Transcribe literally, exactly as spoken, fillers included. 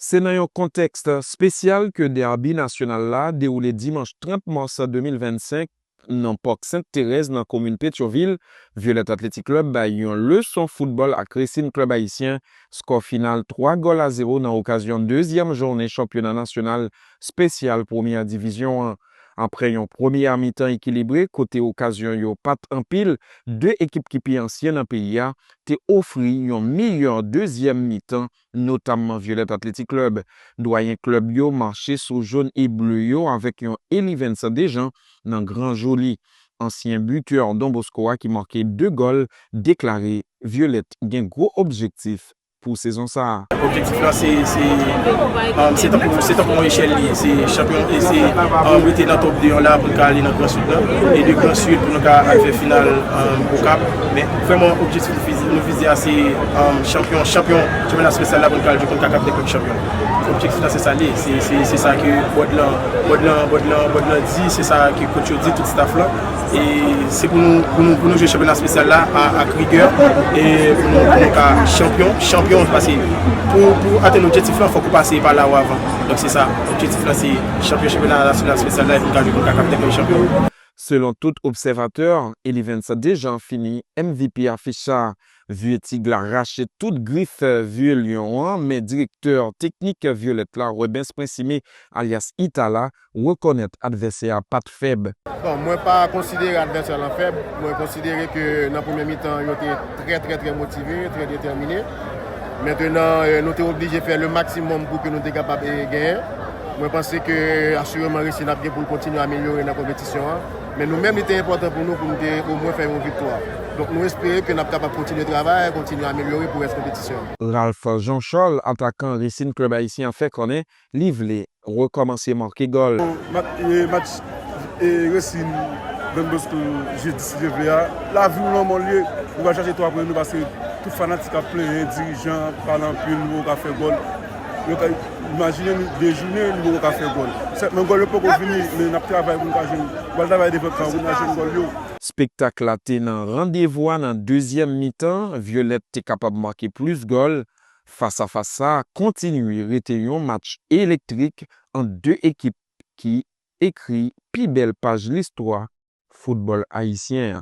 Se nan yon kontèks espesyal ke dèbi nasyonal la dewoule dimanch trant mas de mil vennsenk nan Pòk Sent Terèz nan komin Petyonvil. Vyolèt Atletik Klèb bay yon leson foutbòl ak Resin Klèb Ayisyen, skò final twa gòl a zewo nan okazyon dezyèm jounen chanpyona nasyonal espesyal premyè divizyon an. Apre yon premyè mitan ekilibre kote okazyon yo pa t anpil, de ekip ki pi ansyen nan peyi a te ofri yon meyè dezyèm mitan, notamman Vyolèt Atletik Klèb. Dwayen klèb yo mache sou jòn e ble yo avèk yon Elivens Dejan nan Gran Joli. Ansyen bitè Don Bosco a ki make de gòl deklare Vyolèt gen gwo objektif pou sezon sa a. Objektif la se se um, se tankou se tankou yon echèl li, se chanpyon e se um, rete nan top de an la pou n ka ale nan Gran Sid la e de Gran Sid pou nou ka al fè final um, Okap. Men vrèman objektif nou vize a se um, chanpyon chanpyon chanpyona espesyal la pou n ka al jwe kont K K F T kòm chanpyon. Objektif la se sa li, se se se sa ke bòd lan bòd lan bòd lan bòd lan di, se sa ke coach yo di, tout staff lan. E se pou nou pou nou pou nou jwe chanpyona espesyal la a- ak rigè e pou nou pou nou ka chanpyon chanpyon paske pou pou atenn objektif lan fòk ou pase pa la ou avan. Donk se sa, objektif lan se chanpyon chanpyona nasyonal espesyal la epi nou ka jwe kont K K F T kòm chanpyon. Selon tout obsèvatè, Elivens Dejan fini M V P afich sa. Vye Tig la rache tout grif vye Lyon an, men direktè teknik Vyolèt la, Rubens Princimé, alyas Itala, rekonèt advèsè a pa t fèb. Bon, mwen pa konsidere advèsè lan fèb. Mwen konsidere ke nan premye mitan, yo te trè, trè, trè motive, trè detèmine. Mentenan, eh, nou te oblije fè le maksimòm pou ke nou te kapab eh, genyen. Mwen panse ke asireman Resin ap gen pou l kontinye amelyore nan konpetisyon an. Men nou menm, li te enpòtan pou nou pou nou te omwen fè yon viktwa. Donk nou espere ke n ap kapab kontinye travay, kontinye amelyore pou rès konpetisyon an. Ralph Jean Charles, atakan Resin Klèb Ayisyen an, fè konnen li vle rekòmanse make gòl. Match Resin Don Bosco jedi sis janvye a, lavi w nan men w li ye. Ou va chache twa pwen nou paske tout fanatik ap plenyen, dirijan ap pale anpil, nou poko ka fè gòl. Yo ka imajine nou de jounen nou poko ka fè gòl. Sèlman gòl yo poko vini, men n ap travay pou n ka jwenn. N pral travay devan kan pou n ka jwenn gòl yo. Spektak la te nan randevou a nan dezyèm mitan, Vyolèt te kapab make plis gòl. Fas a fas sa a kontinye rete yon match elektrik ant de ekip ki ekri pi bèl paj listwa foutbòl ayisyen an.